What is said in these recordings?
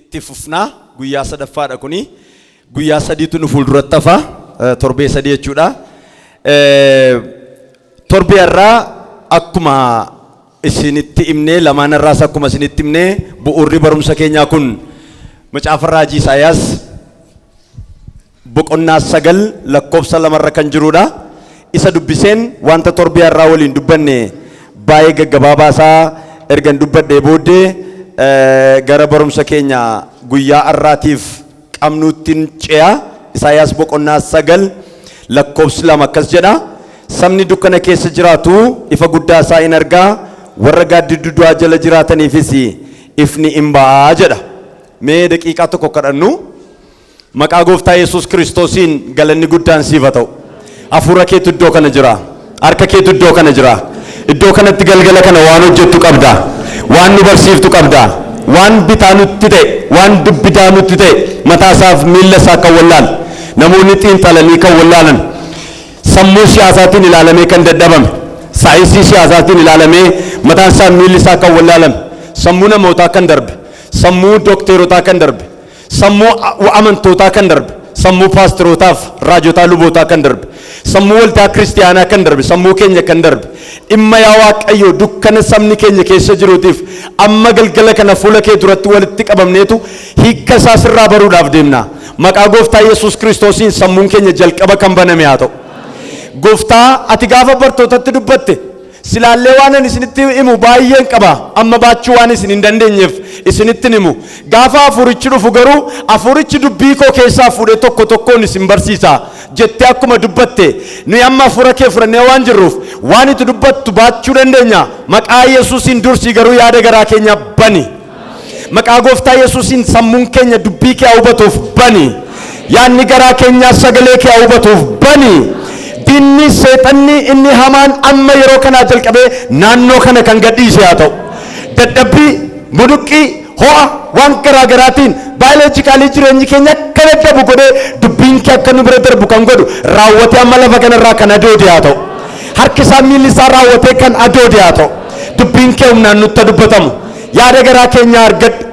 Itti fufnaa, guyyaa sadaffaadha kuni. Guyyaa sadiitu nu fuulduratti hafa, torbee 3 jechuudha. Torbee irraa akkuma isinitti himnee, lamaan irraas akkuma isinitti himnee, bu'uurri barumsa keenyaa kun Macaafa Raajii Isaayaas boqonnaa 9 lakkoofsa 2rra kan jirudha. Isa dubbiseen wanta torbee irraa waliin dubbanne baay'ee gaggabaabaa isaa ergan dubbadhee booddee gara barumsa keenya guyyaa har'aatiif qabnuuttiin ce'a. Isaayaas boqonnaa 9 lakkoofsi 2 akkas jedha. "Sabni dukkana keessa jiraatu ifa guddaa isaa in argaa, warra gaaddidduu du'aa jala jiraataniifis ifni in ba'aa" jedha. Mee daqiiqaa tokko kadhannu. Maqaa Gooftaa Yesuus Kiristoosiin galanni guddaan siif haa ta'u. Hafuura keetu iddoo kana jira. Harka keetu iddoo kana jira. Iddoo kanatti galgala kana waan hojjettu qabda. Waan nu barsiiftu qabda. Waan bitaa nutti ta'e, waan dubbidaa nutti ta'e, mataa isaaf miilla isaa kan wallaalu, namoonni xiinxalanii kan wallaalan, sammuu siyaasaatiin ilaalamee kan dadhabame, saayinsii siyaasaatiin ilaalamee mataan isaa miilli isaa kan wallaalame, sammuu namootaa kan darbe, sammuu dookterotaa kan darbe, sammuu amantootaa kan darbe, sammuu paastorootaaf raajotaa lubootaa kan darbe, sammuu waldaa kiristiyaanaa kan darbe, sammuu keenya kan darbe, dhimma yaa Waaqayyo dukkana sabni keenya keessa jiruutiif amma galgala kana fuula kee duratti walitti qabamneetu hiikka isaa sirraa baruudhaaf deemna. Maqaa Gooftaa Yesuus Kiristoosiin sammuun keenya jalqaba kan baname haa ta'u. Gooftaa, ati gaafa bartootatti dubbatte, "Silaallee waan ani isinitti himu baay'een qaba, amma baachuu waan isin hin dandeenyeef isinitti himu. Gaafa hafuurichi dhufu garuu hafuurichi dubbii koo keessaa fuudhee tokko tokkoon isin barsiisa" jettee akkuma dubbatte, nuyi amma hafuura kee fudhannee waan jirruuf waan itti dubbattu baachuu dandeenya. Maqaa Yesuusiin dursii garuu yaada garaa keenya bani. Maqaa Gooftaa Yesuusiin sammuun keenya dubbii kee hubatuuf bani. Yaadni garaa keenyaa sagalee kee hubatuuf bani. Diinni, seexanni inni hamaan amma yeroo kanaa jalqabee naannoo kana kan gadhiise haa ta'u. Dadhabbii, muduqqii, ho'a, waan garaa garaatiin biologically jireenyi keenya akka dadhabu godhee dubbiin kee akka nu bira darbu kan godhu raawwatee amma lafa kanarraa kan adoode haa ta'u. Harki isaa miilli isaa raawwatee kan adoode haa ta'u. Dubbiin kee humnaan nutti dubbatamu. Yaada garaa keenyaa argadhu.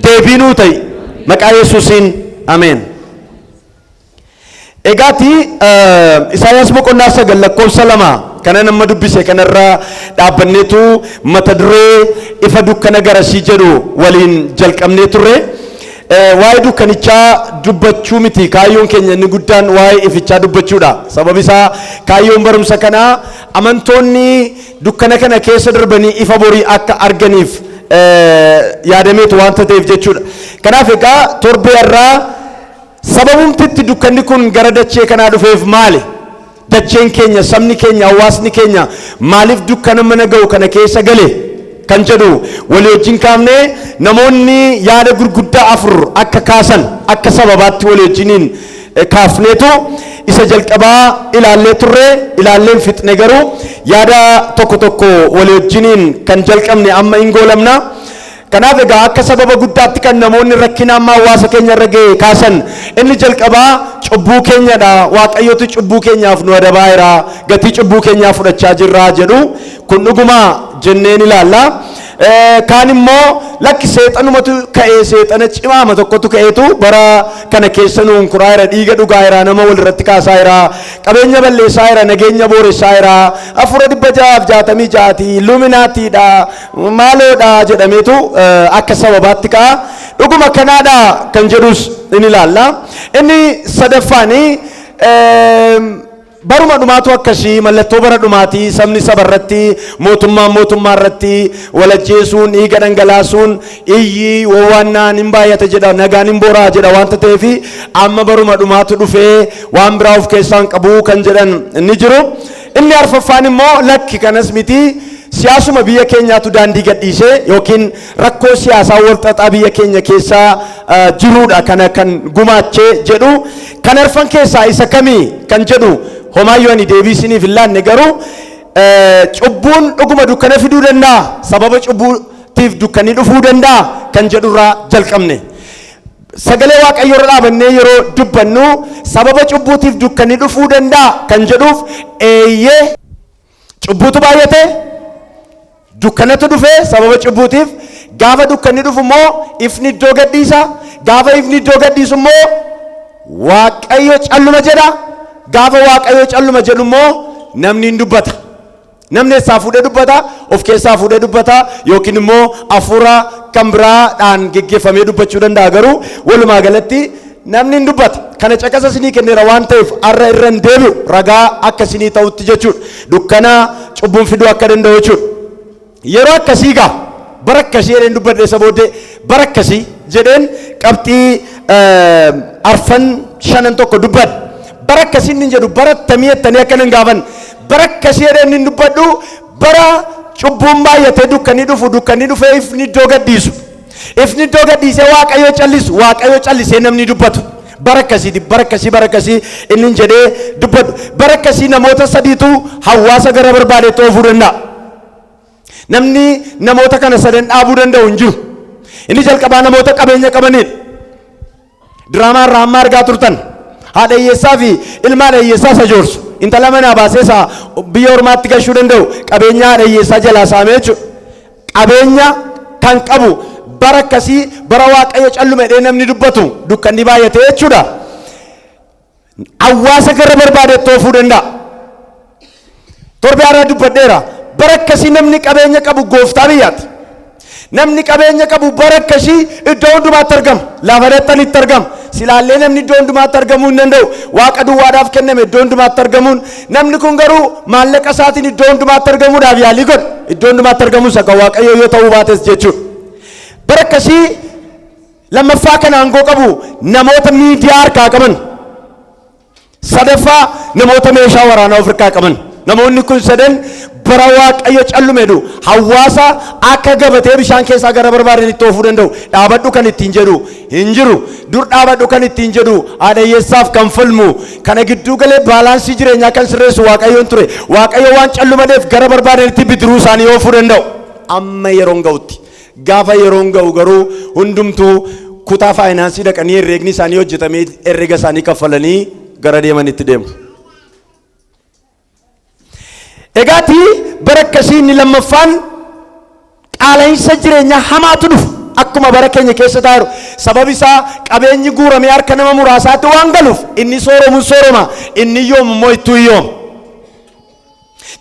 Deebii nuu ta'i. Maqaa Yesuusiin, ameen. Egaati Isaayaas boqonnaa 9 lakkoofsa 2 kana nama dubbise kanarraa dhaabbanneetu mata duree "Ifa dukkana garasii" jedhu waliin jalqabnee turre. Waa'ee dukkanichaa dubbachuu miti, kaayyoon keenya inni guddaan waa'ee ifichaa dubbachuudha. Sababi isaa kaayyoon barumsa kanaa amantoonni dukkana kana keessa darbanii ifa borii akka arganiif yaadameetu waanta ta'eef jechuudha. Kanaaf egaa torbee irraa sababumtitti dukkanni kun gara dachee kanaa dhufeef maali? Dacheen keenya, sabni keenya, hawaasni keenya maaliif dukkana mana ga'u kana keessa gale kan jedhu walii wajjin kaafnee, namoonni yaada gurguddaa afur akka kaasan akka sababaatti walii wajjiniin kaafneetu isa jalqabaa ilaallee turre. Ilaalleen fixne, garuu yaada tokko tokko walii wajjiniin kan jalqabne amma hin goolamna. Kanaaf egaa akka sababa guddaatti kan namoonni rakkina amma hawaasa keenya irra ga'e kaasan inni jalqabaa cubbuu keenyadha. Waaqayyotu cubbuu keenyaaf nu adabaa jira. Gatii cubbuu keenyaa fudhachaa jirra jedhu. Kun dhuguma jenneen ilaalla. Kaan immoo lakki, seexanumatu ka'ee, seexana cimaama tokkotu ka'eetu bara kana keessa nuun kuraa jira, dhiiga dhugaa jira, nama walirratti kaasaa jira, qabeenya balleessaa jira, nageenya booressaa jira, hafuura 666ti, Illuminaatiidha, maaloodha jedhameetu akka sababaatti ka'a. Dhuguma kanaadha kan jedhus in ilaalla. Inni sadaffaani baruma dhumaatu akkasii, mallattoo bara dhumaatii, sabni saba irratti, mootummaan mootummaa irratti walajjeesuun, dhiiga dhangalaasuun, iyyi wawwaannaan hin baay'ata jedha, nagaan hin booraa jedha waanta ta'eefi amma baruma dhumaatu dhufee waan biraa of keessaan qabu kan jedhan ni jiru. Inni arfaffaan immoo lakki, kanas miti, siyaasuma biyya keenyaatu daandii gadhiisee yookiin rakkoo siyaasaa walxaxaa biyya keenya keessaa jiruudha kana kan gumaachee jedhu. Kan arfan keessaa isa kamii kan jedhu homaayyuu ani deebii isiniif hin laanne, garuu cubbuun dhuguma dukkana fiduu danda'a, sababa cubbuutiif dukkanni dhufuu danda'a kan jedhurraa jalqabne. Sagalee Waaqayyoo irra dhaabannee yeroo dubbannu sababa cubbuutiif dukkanni dhufuu danda'a kan jedhuuf, eeyyee, cubbuutu baay'ate, dukkanatu dhufe sababa cubbuutiif. Gaafa dukkanni dhufu immoo ifni iddoo gadhiisa. Gaafa ifni iddoo gadhiisu immoo Waaqayyo calluma jedha. Gaafa Waaqayyo calluma jedhu immoo namni hin dubbata. Namni eessaa fuudhee dubbata? Of keessaa fuudhee dubbata yookiin immoo hafuura kan biraadhaan geggeeffamee dubbachuu danda'a, garuu walumaa galatti namni hin dubbata. Kana caqasa isinii kenneera waan ta'eef har'a irra hin deebi'u, ragaa akka isinii ta'utti jechuudha. Dukkana cubbuun fiduu akka danda'u jechuudha. Yeroo akkasii gaa bara akkasii jedheen dubbadhe, isa booddee bara akkasii jedheen qabxii arfan shanan tokko dubbadhe. Bara akkasii inni jedhu bara attamii jettanii akka nan gaafan, bara akkasii jedheen inni dubbadhu bara cubbuun baay'atee dukkanni dhufu, dukkanni dhufee ifni iddoo gadhiisu. Ifni iddoo gadhiisee Waaqayyo callisu, Waaqayyo callisee namni dubbatu. Bara akkasiiti, bara akkasii, bara akkasii inni jedhee dubbadhu. Bara akkasii namoota sadiitu hawaasa gara barbaadetti oofuu danda'a. Namni namoota kana sadan dhaabuu danda'u hin jiru. Inni jalqabaa namoota qabeenya qabaniidha. Diraamaa irraa amma argaa turtan. Haadha hiyyeessaa fi ilma haadha hiyyeessaa isa joorsu. Intala manaa baasee isa biyya ormaatti gashuu danda'u qabeenya haadha hiyyeessaa jalaa saamee jechuudha. Qabeenya kan qabu bara akkasii, bara Waaqayyo calluma jedhee namni dubbatu, dukkanni baay'atee jechuudha. Hawaasa gara barbaadetti oofuu danda'a. Torbee haaraa dubbadheera. Bara akkasii namni qabeenya qabu gooftaa biyyaati. Namni qabeenya qabu bara akkasii iddoo hundumaatti argama. Lafa dhaxxanitti argama. Silaallee namni iddoo hundumaatti argamuu hin danda'u. Waaqa duwwaadhaaf kenname iddoo hundumaatti argamuun. Namni kun garuu maallaqa isaatiin iddoo hundumaatti argamuudhaaf yaalii godha. Iddoo hundumaatti argamuus akka Waaqayyoo yoo ta'uu baates jechuudha. Bara akkasii lammaffaa kan aangoo qabu namoota miidiyaa harkaa qaban. Sadaffaa namoota meeshaa waraanaa of harkaa qaban. Namoonni kun sadan bara Waaqayyo callume jedhu hawaasa akka gabatee bishaan keessaa gara barbaadanitti oofuu danda'u. Dhaabadhu kan ittiin jedhu hin jiru. Dur dhaabadhu kan ittiin jedhu, haadha hiyyeessaaf kan falmu, kana gidduu galee balance jireenyaa kan sirreessu Waaqayyoon ture. Waaqayyo waan callumadeef gara barbaadanitti bidiruu isaanii oofuu danda'u. Amma yeroon ga'utti. Gaafa yeroon ga'u garuu hundumtuu kutaa faayinaansii dhaqanii herreegni isaanii hojjetamee herreega isaanii kaffalanii gara deemanitti deemu. Egaati bara akkasii inni lammaffaan qaala'insa jireenyaa hamaatu dhufa. Akkuma bara keenya keessa taa'u, sababi isaa qabeenyi guuramee harka nama muraasaatti waan galuuf, inni sooromu sooroma, inni hiyyoomu immoo ittuu hiyyooma.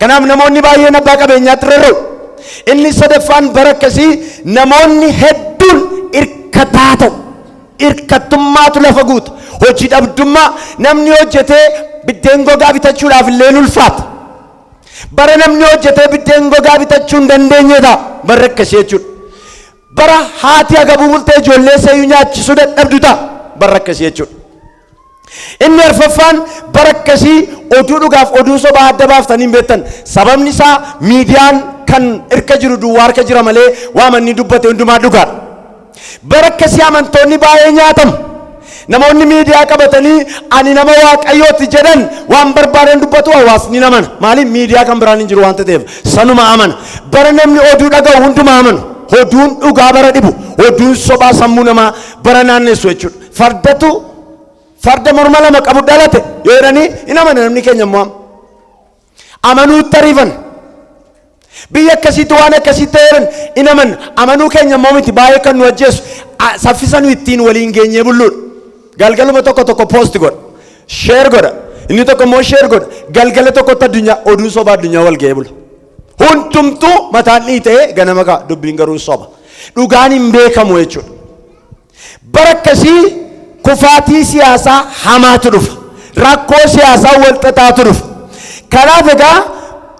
Kanaaf namoonni baay'een abbaa qabeenyaatti rarra'u. Inni sadaffaan bara akkasii namoonni hedduun irkataa ta'u. Irkattummaatu lafa guuta. Hojii dhabdummaa, namni hojjetee biddeen gogaa bitachuudhaaf illee ulfaata. Bara namni hojjetee biddeen gogaa bitachuu hin dandeenye ta'a. Bara akkasii jechuudha. Bara haati agabuu bultee ijoollee seeyyuu nyaachisuu dadhabdu ta'a. Bara akkasii jechuudha. Inni arfaffaan bara akkasii oduu dhugaaf oduu sobaa adda baaftanii hin beektan. Sababni isaa miidiyaan kan irka jiru duwwaa harka jira malee waan inni dubbate hundumaa dhugaadha. Bara akkasii amantoonni baay'ee nyaatamu. Namoonni miidiyaa qabatanii ani nama Waaqayyooti jedhan waan barbaadan dubbatu, hawaasni namana. Maaliif? Miidiyaa kan biraan hin jiru waanta ta'eef sanuma amana. Bara namni oduu dhaga'u hundumaa amanu. Oduun dhugaa bara dhibu, oduun sobaa sammuu namaa bara naannessu jechuudha. Fardatu farda morma lama qabu dhalate yoo jedhanii hin amana namni keenya immoo amanuutti ariifan. Biyya akkasiitti waan akkasiitti ta'eeran hin amanna. Amanuu keenya immoo miti baay'ee kan nu ajjeesu, saffisa nu ittiin waliin geenyee bulluudha. Galgaluma tokko tokko post godha. Share godha. Inni tokko immoo share godha. Galgala tokkotti addunyaa oduun sobaa addunyaa wal ga'ee bula. Hundumtuu mataan dhiitee ganama ka'a, dubbiin garuu soba. Dhugaan hin beekamu jechuudha. Bara akkasii kufaatii siyaasaa hamaatu dhufa. Rakkoo siyaasaa walxaxaatu dhufa. Kanaaf egaa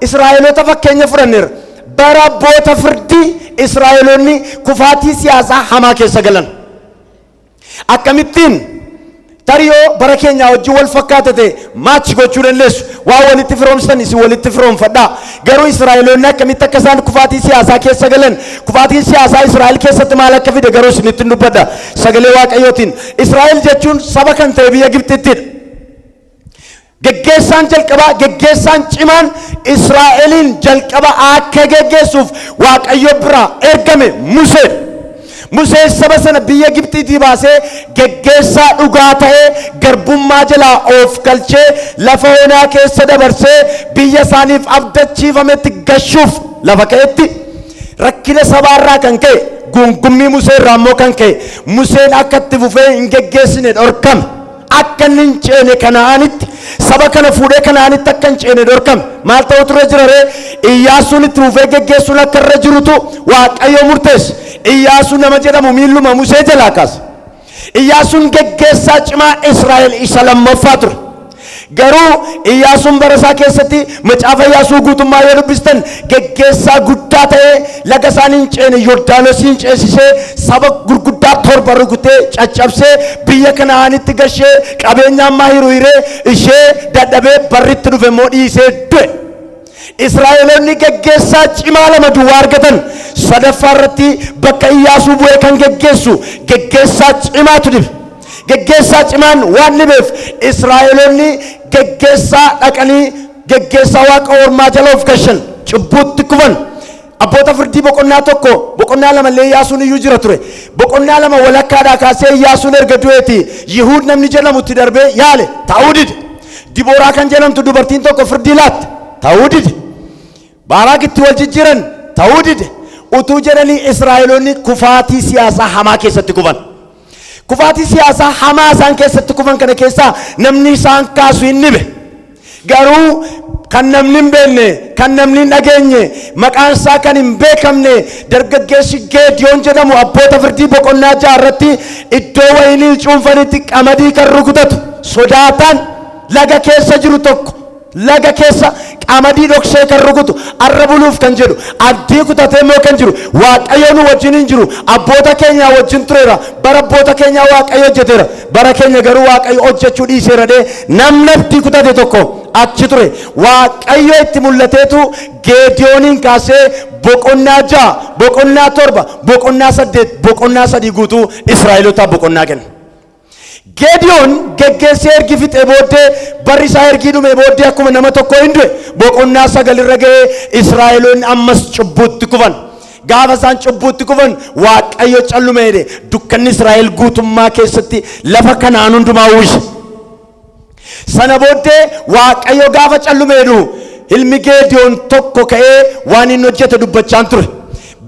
Israa'eloota fakkeenya fudhanneerra. Bara abboota firdii Israa'eloonni kufaatii siyaasaa hamaa keessa galan. Akkamittiin? Tarii yoo bara keenyaa wajjin wal fakkaata ta'e match gochuu dandeessu. Waan walitti firoomsitan isin walitti firoomfadhaa. Garuu Israa'eloonni akkamitti akka isaan kufaatii siyaasaa keessa galan, kufaatiin siyaasaa Israa'el keessatti maal akka fide garuu isinitti hin dubbadha. Sagalee Waaqayyootiin. Israa'el jechuun saba kan ta'e biyya Gibxittidha. Geggeessaan jalqabaa, geggeessaan cimaan Israa'eliin jalqaba akka geggeessuuf Waaqayyo biraa ergame Musee. Museen saba sana biyya Gibxiitii baasee geggeessaa dhugaa ta'ee garbummaa jalaa of galchee lafa onaa keessa dabarsee biyya isaaniif abdachiifametti gashuuf lafa ka'etti, rakkina sabaarraa kan ka'e Guungummii Musee irraa immoo kan ka'e Museen akka itti fufee hin geggeessine dhorkame. Akka inni hin ceene Kana'aanitti, saba kana fuudhee Kana'aanitti akka hin ceene dhorkame. Maal ta'utu irra jira ree? Iyyaasuun itti fufee geggeessuun akka irra jirutu Waaqayyo murteesse. Iyyaasuu nama jedhamu miilluma Musee jalaa kaase. Iyyaasuun geggeessaa cimaa Israa'el isa lammaffaa ture. Garuu Iyyaasuun bara isaa keessatti, macaafa Iyyaasuu guutummaa yoo dubbistan, geggeessaa guddaa ta'ee laga isaan hin ceene Yordaanosiin ceesisee, saba gurguddaa torba rukutee caccabsee, biyya Kana'aanitti gashee, qabeenya ammaa hiru hiree ishee dadhabee barritti dhufe immoo dhiisee du'e. Israa'eloonni geggeessaa cimaa lama duwwaa argatan. Sadaffaa irratti bakka Iyyaasuu bu'ee kan geggeessu geggeessaa cimaatu dhibe. Geggeessaa cimaan waan dhibeef Israa'eloonni geggeessaa dhaqanii geggeessaa waaqa ormaa jala of gashan, cubbuutti kufan. Abboota Firdii boqonnaa 1, boqonnaa 2 illee Iyyaasuun iyyuu jira ture. Boqonnaa 2 walakkaadhaa kaasee Iyyaasuun erga du'eeti Yihuud namni jedhamu itti darbee yaale, ta'uu dide. Dibooraa kan jedhamtu dubartiin tokko firdii laatte, ta'uu dide. Baaraaq itti wal jijjiiran, ta'uu dide. Utuu jedhanii Israa'eloonni kufaatii siyaasaa hamaa keessatti kufan. Kufaatii siyaasaa hamaa isaan keessatti kufan kana keessaa namni isaan kaasu hin dhibe. Garuu kan namni hin beekne, kan namni hin dhageenye, maqaan isaa kan hin beekamne dargaggeessi Geediyoon jedhamu Abboota Firdii boqonnaa 6 irratti iddoo wayinii cuunfanitti qamadii kan rukutatu sodaataan laga keessa jiru tokko, laga keessa qamadii dhoksee kan rukutu, arra buluuf kan jedhu, abdii kutatee immoo kan jiru, Waaqayyo nu wajjin hin jiru, abboota keenyaa wajjin tureera, bara abboota keenyaa Waaqayyo hojjeteera, bara keenya garuu Waaqayyo hojjechuu dhiiseera dhee namni abdii kutate tokko achi ture. Waaqayyo itti mul'ateetu Geediyooniin kaasee boqonnaa 6, boqonnaa 7, boqonnaa 8, boqonnaa 3 guutuu Israa'elotaaf boqonnaa kenne. Geediyoon geggeessee ergi fixee booddee, barri isaa ergii dhumee booddee, akkuma nama tokkoo hin du'e. Boqonnaa 9 irra ga'ee Israa'eloonni ammas cubbuutti kufan. Gaafa isaan cubbuutti kufan Waaqayyo calluma jedhe, dukkanni Israa'el guutummaa keessatti lafa Kanaan hundumaa uwwise. Sana booddee Waaqayyo gaafa calluma jedhu ilmi Geediyoon tokko ka'ee waan inni hojjete dubbachaan ture.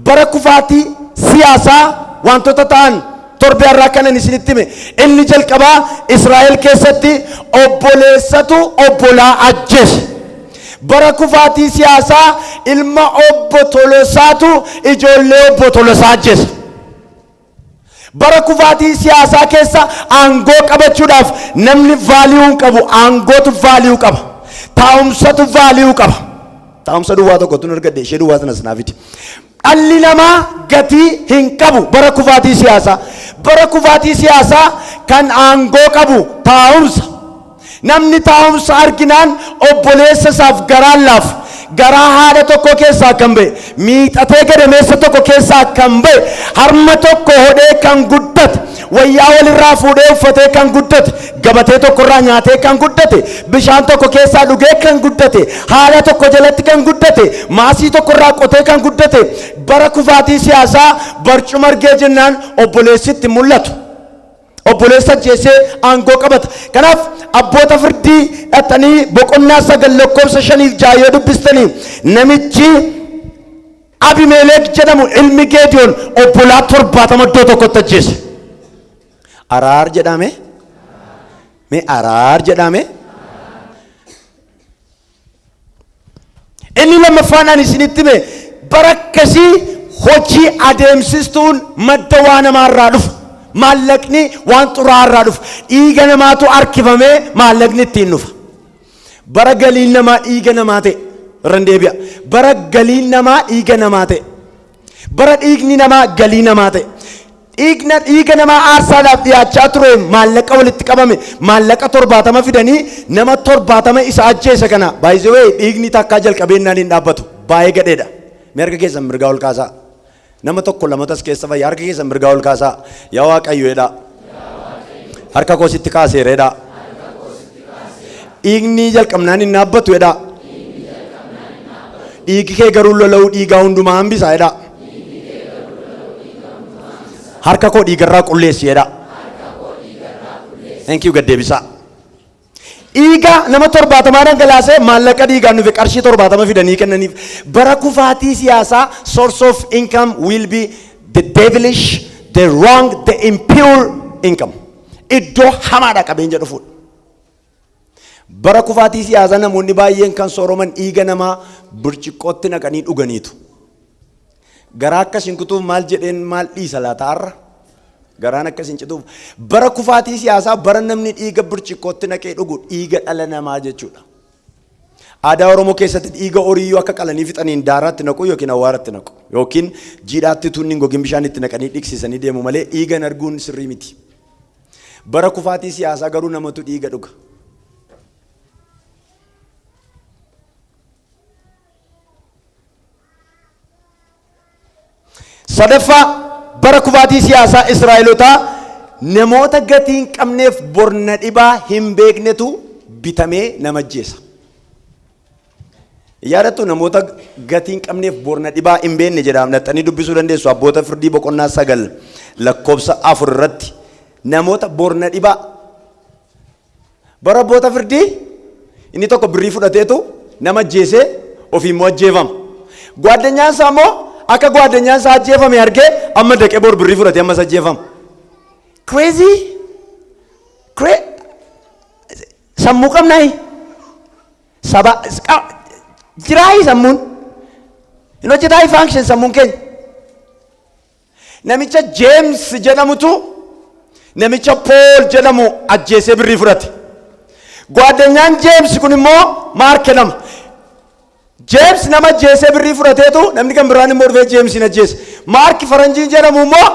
Bara kufaatii siyaasaa wantoota ta'an torbee har'aa kanan isinitti hime. Inni jalqabaa, Israa'el keessatti obboleessatu obbolaa ajjeese. Bara kufaatii siyaasaa ilma obbo Tolosaatu ijoollee obbo Tolosaa ajjeese. Bara kufaatii siyaasaa keessa aangoo qabachuudhaaf namni value hin qabu, aangootu value qaba. Taa'umsatu value qaba. Taa'umsa duwwaa tokkotu argadhe, ishee duwwaa sanas naa fidi. Dhalli namaa gatii hin qabu bara kufaatii siyaasaa. Bara kufaatii siyaasaa kan aangoo qabu taa'umsa. Namni taa'umsa arginaan obboleessa isaaf garaan laafu, garaa haadha tokko keessaa kan ba'e, miixatee gadameessa tokko keessaa kan ba'e, harma tokko hodhee kan guddate, wayyaa walirraa fuudhee uffatee kan guddate, gabatee tokkorraa nyaatee kan guddate, bishaan tokko keessaa dhugee kan guddate, haadha tokko jalatti kan guddate, maasii tokkorraa qotee kan guddate, bara kufaatii siyaasaa barcuma argee jennaan obboleessitti mul'atu. Obboleessa ajjeesee aangoo qabata. Kanaaf Abboota Firdii dhaxanii boqonnaa 9 lakkoofsa 5f 6 yoo dubbistanii, namichi Abimeeleek jedhamu ilmi Geediyoon obbolaa 70 iddoo tokkotti ajjeese. Araar jedhame. Mee araar jedhame. Inni lammaffaan ani isinitti hime, bara akkasii hojii adeemsistuun madda waa namaarraa dhufa. Maallaqni waan xuraa'aarraa dhufa. Dhiiga namaatu harkifamee maallaqni ittiin dhufa. Bara galiin namaa dhiiga namaa ta'e, irran deebi'a. Bara galiin namaa dhiiga namaa ta'e. Bara dhiigni namaa galii namaa ta'e. Dhiigna dhiiga namaa aarsaadhaaf dhiyaachaa ture maallaqa walitti qabame, maallaqa 70 fidanii nama 70 isa ajjeese kana. By the way, dhiigni takkaa jalqabeennaan hin dhaabbatu. Baay'ee gadheedha. Mee harka keessan mirgaa ol kaasaa. Nama tokko lamatas keessa fayyaa, harka keessan mirgaa ol kaasaa. Yaa Waaqayyo jedhaa. Harka koo sitti kaaseera jedhaa. Dhiigni jalqabnaan hin dhaabbatu jedhaa. Dhiigi kee garuu lola'uu dhiigaa hundumaa hambisaa jedhaa. Harka koo dhiigarraa qulleessi jedhaa. Thank you, gaddeebisaa. Dhiiga nama 70 dhangalaasee maallaqa dhiigaan dhufe qarshii 70 fidanii kennaniif. Bara kufaatii siyaasaa source of income will be The devilish, the wrong, the impure income. Iddoo hamaadha qabeenya dhufuudha. Bara kufaatii siyaasaa namoonni baay'een kan sooroman dhiiga namaa burcuqqootti naqanii dhuganiitu. Garaa akkas hin kutuuf maal jedheen maal dhiisa laata har'a? Garaan akkas hin cituuf. Bara kufaatii siyaasaa bara namni dhiiga burcuqqootti naqee dhugu dhiiga dhala namaa jechuudha. Aadaa Oromoo keessatti dhiiga horiiyyuu akka qalanii fixaniin daaraatti naqu yookiin awwaaratti naqu yookiin jiidhaatti utuu inni hin gogin bishaan itti naqanii dhiqsiisanii deemu malee dhiiga hin arguun sirrii miti. Bara kufaatii siyaasaa garuu namatu dhiiga dhuga. Sadaffaa, bara kufaatii siyaasaa Israa'elotaa namoota gatii hin qabneef borna dhibaa hin beeknetu bitamee nama ajjeesa. Yaadattu, namoota gatii hin qabneef borna dhibaa hin beekne jedhaam dhaxxanii dubbisuu dandeessu Abboota Firdii boqonnaa 9 lakkoofsa 4 irratti. Namoota borna dhibaa bara Abboota Firdii inni tokko birrii fudhateetu nama ajjeesee ofii immoo ajjeefama. Gwaddanyaan isaa immoo akka gwaddanyaan isaa ajjeefame argee amma daqee bor birrii fudhatee ammas ajjeefama. Crazy? Sammuu qabnaayi? Saba jiraayi sammuun? Hin hojjetaayi function sammuun keenya? Namicha James jedhamutu namicha Paul jedhamu ajjeesee birrii fudhate. Gwaddanyaan James kun immoo Mark jedhama. James nama ajjeesee birrii fudhateetu namni kan biraan immoo dhufee James hin ajjeese. Mark faranjiin jedhamu immoo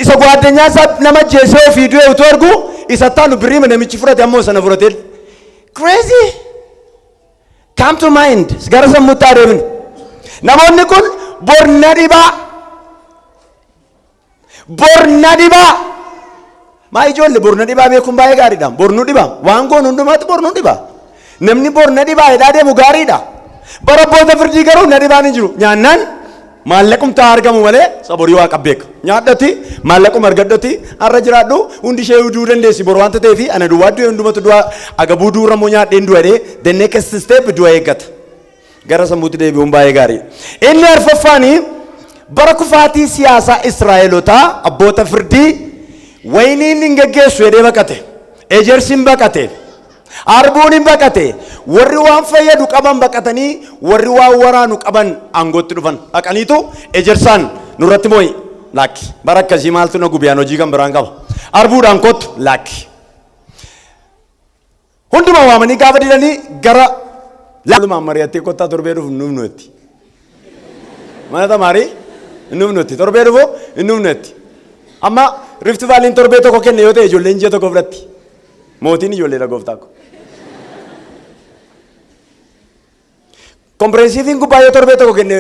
isa gwaddanyaan isaa nama ajjeesee ofii du'e utuu argu isa taanu birrii namichi fudhate ammoo sana fudhatee. Crazy! Come to mind. Gara sammuutti adeemnu. Namoonni kun borna dhibaa. Borna dhibaa. Maa ijoollee, borna dhibaa beekuun baay'ee gaariidha. Bornuu dhibaa. Waan goonu hundumaatti bornuu dhibaa. Namni borna dhibaa jedhaa deemu gaariidha. Bara Abboota Firdii garuu na dhibaan hin jiru. Nyaannaan maallaqumtaa argamu malee saborii waaqa beeka. Nyaadhati maallaquma argadhati har'a jiraadhu, hundi ishee du'uu dandeessi bor waanta ta'eef ana duwwaa du'e, hundumatu du'a, agabuu du'uurra immoo nyaadheen du'a jedhee the next step du'a eeggata. Gara sammuutti deebi'uun baay'ee gaarii. Inni arfaffaanii, bara kufaatii siyaasaa Israa'elotaa Abboota Firdii wayiniin hin geggeessu jedhee baqate. Ejersi hin baqate. Arbuun hin baqate. Warri waan fayyadu qaban baqatanii warri waan waraanu qaban aangootti dhufan. Dhaqaniitu ejersaan nurratti moo'i. Lakki. Bara akkasii maaltu na gubiyaan hojii kan biraan qaba. Arbuudhaan kottu, lakki. Hunduma waamanii gaafa didanii gara laalumaan mari'attee kottaa torbee dhufu hin dhufnu itti. Mana tamaarii hin dhufnu itti. Torbee dhufu hin dhufnu itti. Amma Rift Valleyn torbee tokko kenne yoo ta'e ijoolleen ji'a tokko fudhatti. Mootiin ijoolleedha, gooftaa ko. Comprehensiveiin gubbaa yoo torbee tokko kenne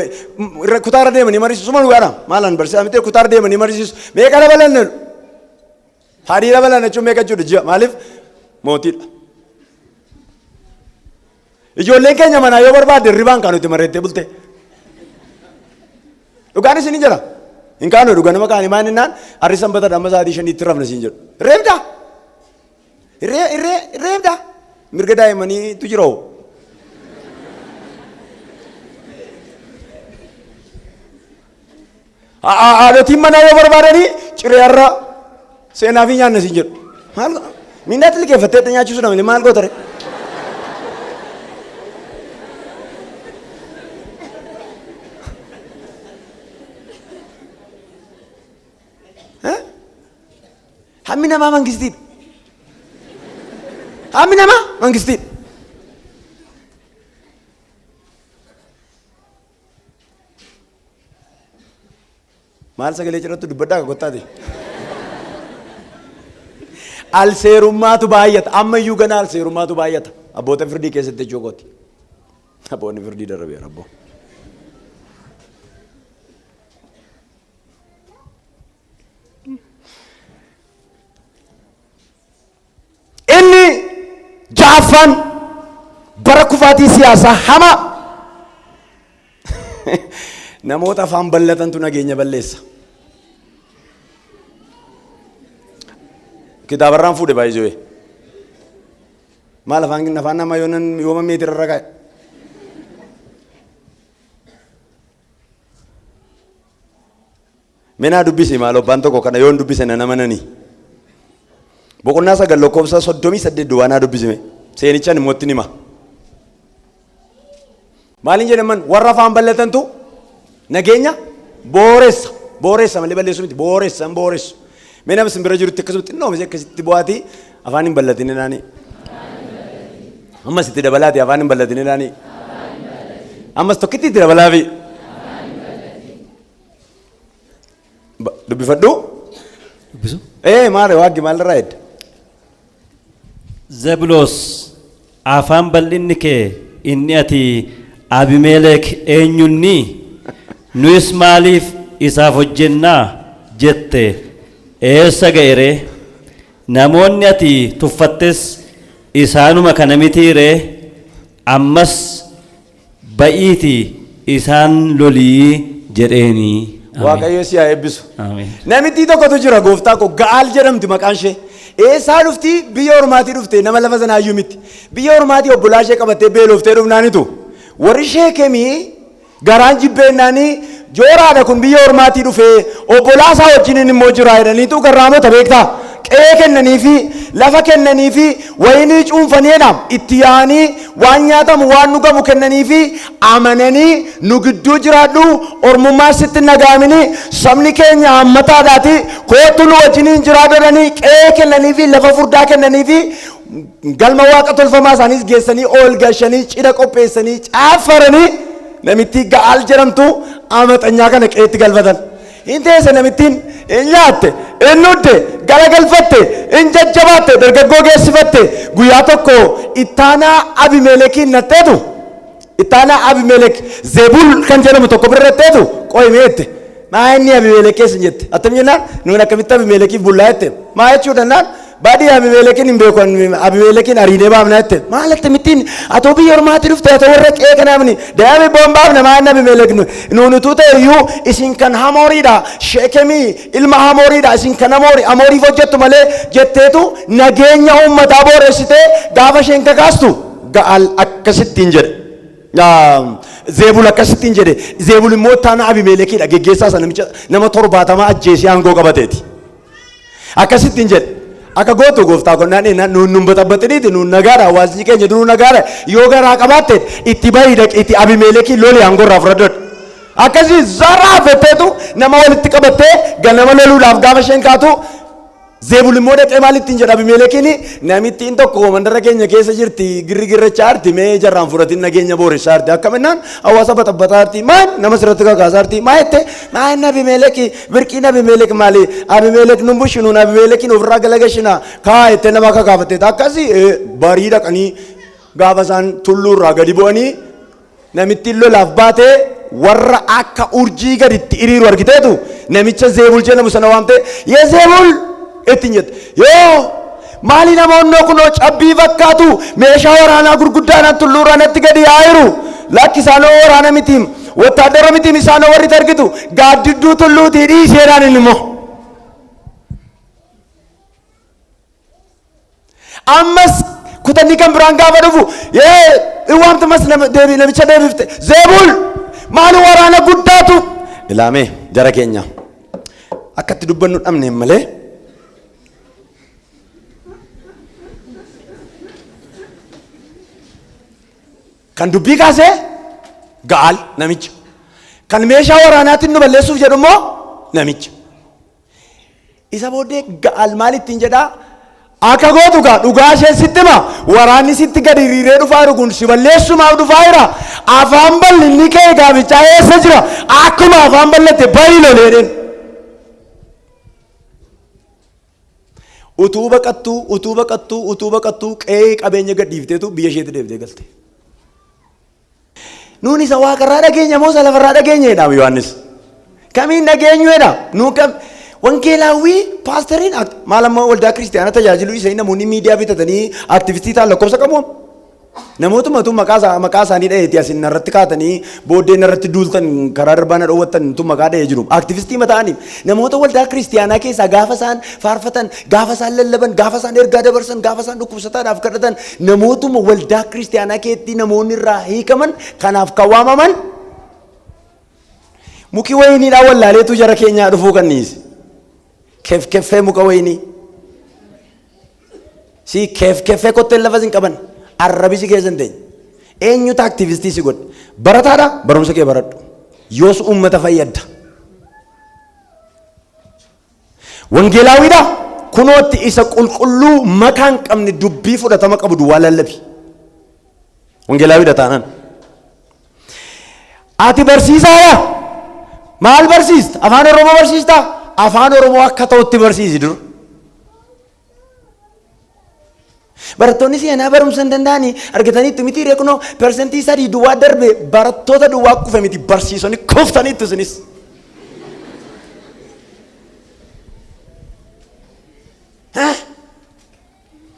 kutaarra deemanii mariisisu suma dhugaadha. Maalaan barsiisaa miti, kutaarra deemanii mariisisu. Meeqa dabalan jedhu? Hadii dabalan jechuun meeqa jechuudha ji'a? Maaliif mootiidha. Ijoolleen keenya manaa yoo barbaadde ribaan kan nuti mareettee bulte. Dhugaan isin jira. Hin kaanu dhuga nama kaanii maal innaan harri sanbata dhamma sa'aatii 5tti rafna siin jedhu. Reebdaa. Irree irree reebdaa. Mirga daa'immaniitu jira hoo. Haadhotiin manaa yoo barbaadanii ciree har'a seenaa fi nyaanna siin jedhu. Maal mindaatti liqeeffattee nyaachisuu dha malee maal goota ree? Hammi namaa mangistiidha. Hammi namaa mangistiidha. Maal sagalee cirrattu, dubbadhaa kottaati. Alseerummaatu baay'ata. Ammayyuu gana alseerummaatu baay'ata. Abboota Firdii keessatti jechuu kooti. Abboonni Firdii darbeera abboo. Inni ja'affaan, bara kufaatii siyaasaa hamaa namoota afaan bal'atantu nageenya balleessa. Kitaabarraan fuudhe baay'isee. Maal afaan namaa yooma meetira irra kaa'e. Mee naa dubbisi maaloo abbaan tokko kana yoon dubbise nan amananii. Boqonnaa 9 lakkoofsa 38 duwwaa naa dubbisi mee. Seenichaan immoo ittiin hima. Maaliin jedhaman warra afaan bal'atantu nageenya booressa. Booressa malee balleessu miti. Booressa hin booressu. Mee nama isin bira jirutti akkasuma xinnoo misee akkasitti bu'aatii afaan hin bal'atin jedhaanii. Ammas itti dabalaati afaan hin bal'atin jedhaanii. Ammas tokkitti itti dabalaafi. Dubbifadhu. Dubbisu. Ee maali waaqni maalirraa edda? Zebulos, afaan bal'inni kee inni ati Abimelek eenyunni? Nuyis maaliif isaaf hojjennaa jette eessa ga'e ree? Namoonni ati tuffattes isaanuma kana mitii ree? Ammas Ba'iitii isaan loli jedheeni. Ameen. Waaqayyo si haa eebbisu. Ameen. Namittii tokkotu jira gooftaa koo Ga'aal jedhamti maqaan ishee. Eessaa dhufti? Biyya ormaatii dhufte nama lafa sanaa iyyuu miti. Biyya ormaatii obbolaa ishee qabattee beeloftee dhufnaanitu warri Sheekemii garaan jibbeennaanii jooraadha kun biyya ormaatii dhufee obbolaa isaa wajjiniin immoo jira jedhaniitu garraamota beektaa. Qe'ee kennaniifi lafa kennaniifi wayinii cuunfanii jedha itti yaa'anii waan nyaatamu waan dhugamu kennaniifi amananii nu gidduu jiraadhu ormummaan sitti hin dhaga'amini sabni keenya hammataadhaati koottu nu wajjiniin jiraadhu jedhanii qe'ee kennaniifi lafa furdaa kennaniifi galma waaqa tolfamaa isaaniis geessanii ol gashanii cidha qopheessanii caaffaranii namittii Ga'aal jedhamtu amaxanyaa kana qe'eetti galfatan. Hin teesse namittiin, hin nyaatte, hin dhudde, galagalfatte, hin jajjabaatte, dargaggoo geessifatte. Guyyaa tokko ittaanaa Abimelekiin natteetu, ittaanaa Abimelek Zebul kan jedhamu tokko bira natteetu qoyi mee jette. Maa inni Abimelek keessa hin jette. Attam jennaan nuun akkamitti Abimelekiif bullaa jette. Maa jechuu dannaan Badii Abimelekin hin beeku Abimelekin ariinee baafna jette. Maal akkamittiin atoo biyya ormaatti dhufte atoo warra qe'ee kanaafni deemi boon baafna maal Abimelek nuun utuu ta'e iyyuu isin kan Hamooriidha Sheekemii ilma Hamooriidha isin kan Hamoori Hamooriif hojjettu malee jetteetu nageenya uummataa booressitee gaafa isheen kakaastu Ga'aal akkasittiin jedhe. Zeebul akkasittiin jedhe. Zeebul immoo ittaanaa Abimelekiidha geggeessaa isa namicha nama 70 ajjeesee aangoo qabateeti. Akkasittiin jedhe. Akka gootu gooftaa koo naan eenna nuun nun baxabbaxiniiti nuun nagaadha hawaasni keenya duruu nagaadha yoo garaa qabaatte itti bahii dhaqiitii Abimeelekii loli aangoo irraa fudhadhu. Akkasii zaraa fetteetu nama walitti qabattee ganama loluudhaaf gaafa isheen kaatu Zeebul immoo dhaqee maal ittiin jedha Abimeelekiin namittiin tokko mandara keenya keessa jirti girri girrachaa jirti mee jarraan fudhatin nageenya booressaa jirti akkaminnaan hawaasa baxabbaxaa jirti maal nama sirratti kakaasaa jirti maa jette maa inni Abimeeleki Birqiin Abimelek maali? Abimelek nun bushinuun Abimelekin ofirraa galagashina kaa jettee nama kakaafatte akkasii barii dhaqanii gaafa isaan tulluu irraa gadi bu'anii namittiin lolaaf baatee warra akka urjii gaditti hiriiru argiteetu namicha Zeebul jedhamu sana waamtee yee Zeebul ittiin jette yoo maali namoonnoo kunoo cabbii fakkaatu meeshaa waraanaa gurguddaadhaan tulluu irraa natti gadi yaa'eeru lakki isaanoo waraana mitiim Wottaaddara mitiim isaanoo warri targitu gaaddidduu tulluutii dhiisi jedhaan inni immoo. Ammas kutanni kan biraan gaafa dhufu yee in waamte mas namicha deebifte Zeebul maali waraana guddaatu ilaamee jara keenya akkatti dubbannu dhabneen malee Kan dubbii kaase Ga'aal namicha. Kan meeshaa waraanaatiin nu balleessuuf jedhu immoo namicha. Isa booddee Ga'aal maal ittiin jedhaa? Akka gootu gaa dhugaa isheen sitti hima. Waraanni sitti gadi hiriiree dhufaa jiru kun si balleessumaaf dhufaa jira. Afaan bal'inni kee gaaffichaa eessa jira? Akkuma afaan bal'atte bahi loleedheen. Utuu baqattuu, utuu baqattuu, utuu baqattuu qe'ee qabeenya gad dhiifteetu biyya isheetti deebitee galte. Nuun isa waaqarraa dhageenya moo isa lafarraa dhageenya jedhaam Yohaannis. Kamiin dhageenyu jedha. Nuun kam wangeelaawwii paasteriin maal amma waldaa kiristiyaana tajaajiluu isa namoonni miidiyaa bitatanii aktivistii ta'an lakkoofsa qabu. Namootuma tu maqaa isaa maqaa isaanii dhaheeti asin narratti kaatanii booddee narratti duultan karaa darbaa na dhoowwattan tu maqaa dhahee jiru. Aktivistii mata'anii namoota waldaa kiristiyaanaa keessaa gaafa isaan faarfatan, gaafa isaan lallaban, gaafa isaan ergaa dabarsan, gaafa isaan dhukkubsataadhaaf kadhatan namootuma waldaa kiristiyaanaa keetti namoonni irraa hiikaman kanaaf kan waamaman. Muki wayiniidhaa wallaaleetu jara keenyaa dhufuu kan dhiise. Kef keffee muka wayinii. Si keef keffee kotteen lafa sin qaban. Arrabi si keessa hin teenye. Eenyutu aktivistii si godhe? Barataadha? Barumsa kee baradhu. Yoos uummata fayyadda. Wangeelaawiidha? Kunootti isa qulqulluu makaa hin qabne dubbii fudhatama qabu duwwaa lallabi. Wangeelaawiidha taanaan. Ati barsiisaadha? Maal barsiista? Afaan Oromoo barsiistaa? Afaan Oromoo akka ta'utti barsiisi dur. Barattoonni seenaa barumsa hin danda'anii argataniittu miti ree kunoo 3% duwwaa darbe barattoota duwwaa kufe miti barsiisonni kuftaniittu isinis.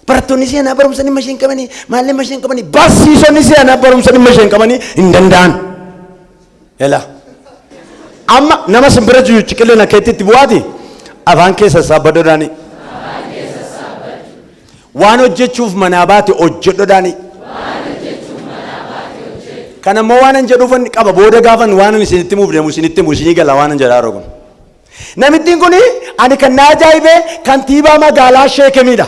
Barattoonni seenaa barumsa dhimma isheen qabanii maal dhimma isheen qabanii barsiisonni seenaa barumsa dhimma isheen qabanii hin danda'an. Ela. Amma nama simbira jiru ciqileen akka itti itti bu'aati afaan kee sassaabbadhodhaani. Waan hojjechuuf manaa baate hojjedhodhaani. Kan ammoo waan an jedhuufan qaba booda gaafan waan an isinitti himuuf deemu isinitti himu isinii gala waan an jedhaa jiru kun. Namittiin kun ani kan na ajaa'ibe kantiibaa magaalaa Sheekemiidha.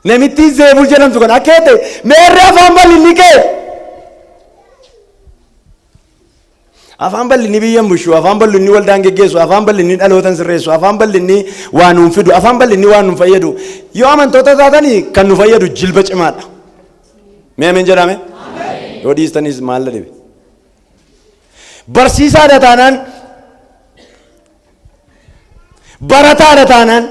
Namittiin Zeebul jedhamtu kan akka jette meerre afaan bal'inni kee. Afaan bal'inni biyya hin bushu, afaan bal'inni waldaan geggeessu, afaan bal'inni dhaloota hin sirreessu, afaan bal'inni waa nuun fidu, afaan bal'inni waan nuun fayyadu. Yoo amantoota taatanii kan nu fayyadu jilba cimaadha. Mee ameen jedhame? Yoo dhiistanis maal na dhibe? Barsiisaadha taanaan, barataadha taanaan,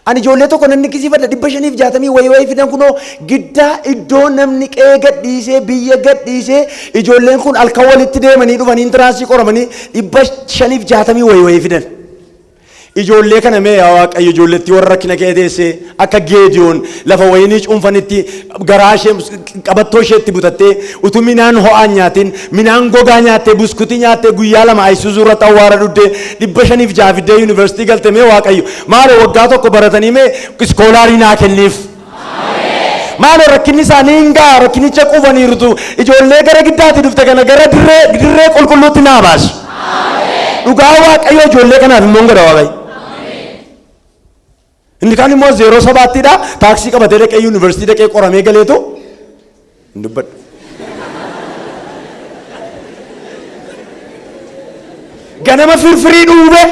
ani ijoollee tokko nan niqqisiifadha 560 wayii wayii fidan kunoo giddaa iddoo namni qe'ee gadhiisee biyya gadhiisee ijoolleen kun halkan walitti deemanii dhufanii intiraansii qoramanii 560 wayii wayii fidan. Ijoollee kana mee yaa Waaqayyo ijoollettii warra rakkina kee teessee akka Geediyoon lafa wayinii cuunfanitti garaa ishee qabattoo isheetti butattee utuu minaan ho'aan nyaatin minaan gogaa nyaattee buskutii nyaattee guyyaa lama ayisuuzuu irratti awwaara dhuddee 506 fiddee yuunivarsiitii galte mee Waaqayyo maaloo waggaa tokko baratanii mee iskoolaarii naa kenniif. Maaloo rakkinni isaanii hin ga'a rakkinicha quufaniirutu ijoollee gara giddaatti dhufte kana gara dirree dirree qulqulluutti naa baasi. Dhugaa Waaqayyoo ijoollee kanaaf immoo hin godha Waaqayyo. Inni kaan immoo zeeroo sabaattiidha taaksii qabatee dhaqee yuunivarsiitii dhaqee qoramee galeetu hin dubbadhu. Ganama firfirii dhuube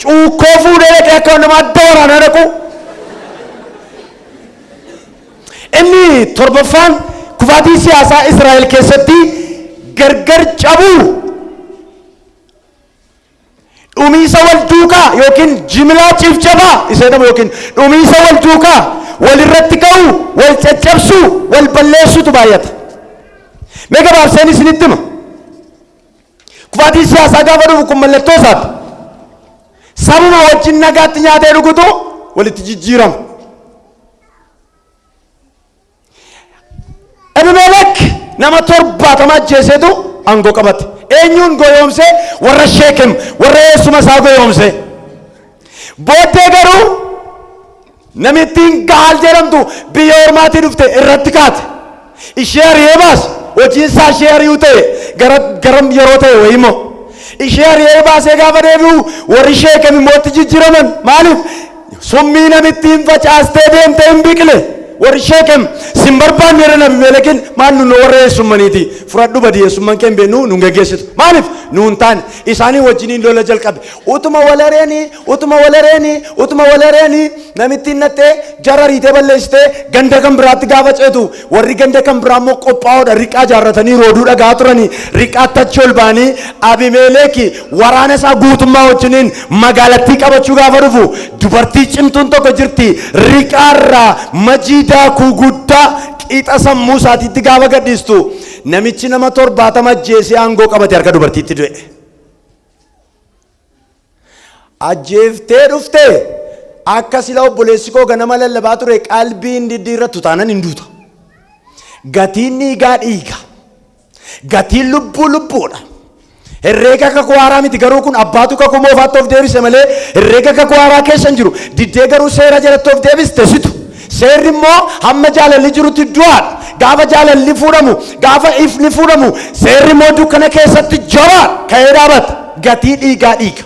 cuukkoo fuudhee dhaqee akka nama adda waraanaa dhaqu. Inni torbaffaan kufaatii siyaasaa Israa'el keessatti gargar cabuu Dhumiisa wal duukaa yookiin jimlaa cifcafaa isa jedhamu yookiin dhumiisa wal duukaa wal irratti ka'uu, wal caccabsuu, wal balleessuutu baay'ata. Mee gabaabseen isinitti hima. Kufaatiin siyaasaa gaafa dhufu kun mallattoo isaati. Sabuma wajjin nagaatti nyaatee dhugutu walitti jijjiirama. Abimelek nama 70 ajjeeseetu aangoo qabate. Eenyuun goyoomse? Warra Sheekem, warra eessuma isaa goyoomse. Booddee garuu namittiin Gaal jedhamtu biyya ormaatii dhufte irratti kaate. Ishee ari'ee baase. Hojiin isaa ishee ari'uu ta'e gara gara yeroo ta'e wayii immoo. Ishee ari'ee baasee gaafa deebi'u warri Sheekem immoo itti jijjiiraman. Maaliif? Summii namittiin facaastee deemte hin biqile. Warri Sheekem sin barbaannu jedhan Abimeelekin maal nu warra eessummaniiti fudhadhu badii eessumman kee hin beeknu nun geggeessitu. Maaliif? Nu hin taane. Isaanii wajjiniin lola jalqabe. Utuma wal ari'anii, utuma wal ari'anii, utuma wal ari'anii namittiin nattee jara ariitee balleessitee ganda kan biraatti gaafa ceetu warri ganda kan biraa immoo qophaa'oodha riqaa ijaarratanii rooduu dhagaa turanii riqaatti achi ol ba'anii Abimeeleeki waraana isaa guutummaa wajjiniin magaalattii qabachuu gaafa dhufu dubartii cimtuun tokko jirti riqaarraa majii daakuu guddaa qixa sammuu isaatiitti gaafa gadhiistu namichi nama 70 ajjeesee aangoo qabate harka dubartiitti du'e. Ajjeeftee dhufte akka sila obboleessi koo ganama lallabaa ture qalbii hin diddiirrattu taanan hin duuta. Gatiin dhiigaa dhiiga. Gatiin lubbuu lubbuudha. Herreega kakuu haaraa miti garuu kun abbaatu kakuu moofaatti of deebise malee herreega kakuu haaraa keessa hin jiru. Diddee garuu seera jalatti of deebiste situ. Seerri immoo hamma jaalalli jirutti du'aadha. Gaafa jaalalli fuudhamu, gaafa ifni fuudhamu, seerri immoo dukkana keessatti jabaadha. Ka'ee dhaabata. Gatii dhiigaa dhiiga.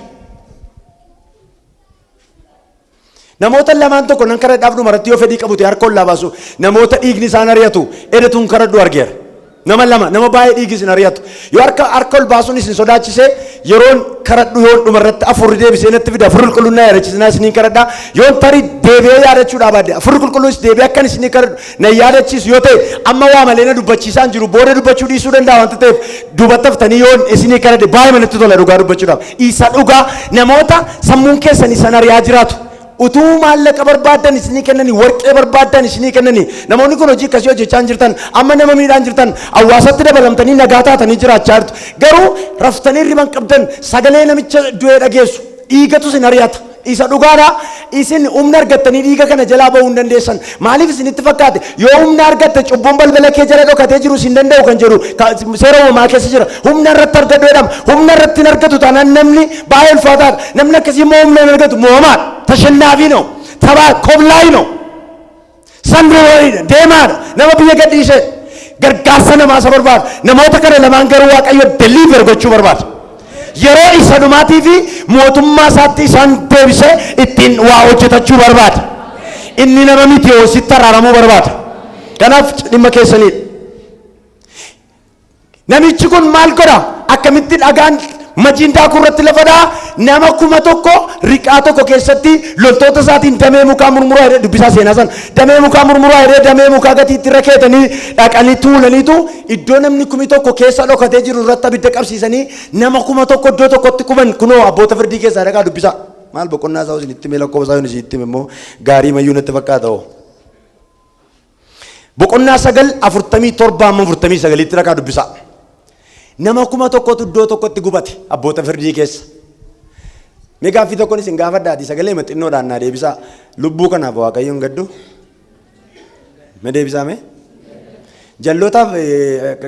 Namoota lamaan tokko nan kadhadhaaf dhumarratti yoo fedhii qabu ta'e harka ol baasu. Namoota dhiigni isaan ari'atu edatuun kadhadhu argeera. Nama lama, nama baay'ee dhiigi isin ari'atu. Yoo harka ol baasuun isin sodaachise, yeroon kadhadhu yoon dhumarratti afurri deebisee natti fida, afurri qulqulluun na yaadachiisnaa isiniin kadhadha. Yoon tarii deebi'ee yaadachuudhaa baadde, afurri qulqulluunis deebi'ee akkan isinii kadhadhu na yaadachiisu yoo ta'e, amma waa malee na dubbachiisaan jiru booda dubbachuu dhiisuu danda'a wanta ta'eef, duubatti haftanii yoon isinii kadhadhe baay'ee natti tola dhugaa dubbachuudhaaf. Isa dhugaa namoota sammuun keessan isan ari'aa jiraatu. Utuu maallaqa barbaaddan isinii kennanii, warqee barbaaddan isinii kennanii, namoonni kun hojii akkasii hojjechaa hin jirtan, amma nama miidhaan jirtan, hawaasatti dabalamtanii nagaa taatanii jiraachaa jirtu. Garuu raftanii riban qabdan, sagalee namicha du'ee dhageessu, dhiigatu isin ari'ata. Isa dhugaadha. Isin humna argattanii dhiiga kana jalaa ba'uu hin dandeessan. Maaliif isinitti fakkaate? Yoo humna argatte cubbuun balbala kee jala dhokatee jiru isin danda'u kan jedhu seera uumamaa keessa jira. Humna irratti argadhu jedhama. Humna irratti hin argatu taanaan namni baay'ee ulfaataadha. Namni akkasii immoo humna hin argatu, mo'amaadha. ተሸናፊ ነው። ተባ ኮብላይ ነው። Sanduuqa deemaadha. Nama biyya gadhiisee gargaarsa namaa isa barbaada. Namoota kana lamaan garuu Waaqayyo deliver gochuu barbaada. Yeroo isa dhumaatii fi mootummaa isaatti isaan deebisee ittiin waa hojjetachuu barbaada. Inni nama miti yoo sitti araaramuu barbaada. Kanaaf dhimma keessaniidha. Namichi kun maal godha? Akkamitti dhagaan majiin daakuu irratti lafa dha'a? Nama 1000 riqaa tokko keessatti loltoota isaatiin damee mukaa murmuraa jedhee, dubbisaa seenaa sana, damee mukaa murmuraa jedhee, damee mukaa gatiitti irra keetanii dhaqanii tuulaniitu iddoo namni 1000 keessa dhokatee jiru irratti abidda qabsiisanii nama 1000 iddoo tokkotti quban. Kunoo Abboota Firdii keessaa dhaqaa dubbisaa. Maal boqonnaa isaa isinitti hime, lakkoofsa isaa isinitti hime immoo gaarii mayyuu natti fakkaata hoo. Boqonnaa 9 47 amma 49tti dhaqaa dubbisaa. Nama 1000tu iddoo tokkotti gubate Abboota Firdii keessa. Mee gaaffii tokkoon isin gaafadhaati sagalee xinnoodhaan naa deebisaa. Lubbuu kanaaf Waaqayyoon gaddu? Mee deebisaa mee? Jallootaaf